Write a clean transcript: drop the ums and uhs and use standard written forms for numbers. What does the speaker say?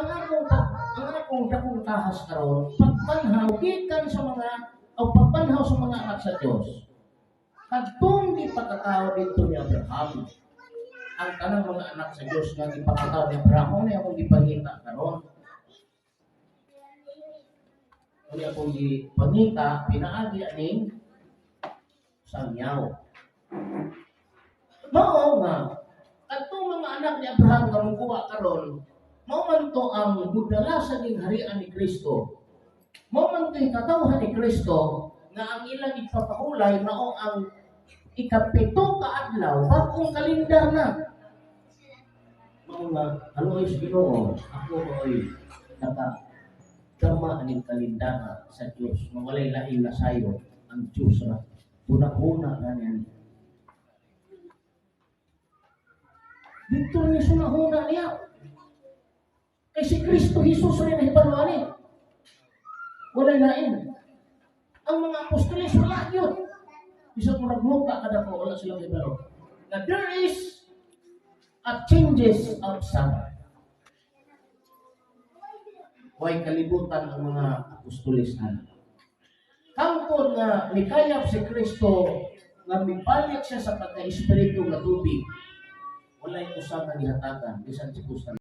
Ang akong dakong tahas karon, pagpanhaw gikan sa mga o pagpanhaw sa mga anak sa Dios. Kadtong gipakatao dito ni Abraham. Ang tanang mga anak sa Dios nga gipakatao ni Abraham, mao ni akong gipangita karon. Mao ni akong gipangita pinaagi aning sangyaw. Mao nga kadtong mga anak ni Abraham nga mukuha karon, mao man to ang mudala sa gingharian ni Kristo. Mao man to katawhan ni Kristo nga ang ilang ipapahulay mao ang 7 ka adlaw, bag-ong kalendar na. Mao nga ano is Ginoo, ako mo'y naka dama aning kalendar sa Dios nga walay lain na sayo, ang Dios ra. Huna-huna na niya. Dito ni sunahuna niya. Kay si Kristo Jesus rin nahibalo ani. Walay lain. Ang mga apostoles, wala yun. Bisag mo nagmuka kada ko, wala silang hibalo. Na there is a changes of Sabbath. Way kalibutan ang mga apostoles ana. Hangtod nga mikayap si Kristo nga mibalik siya sa pagka-espiritu nga tubig, walay usa nga gihatagan bisan si Kusta.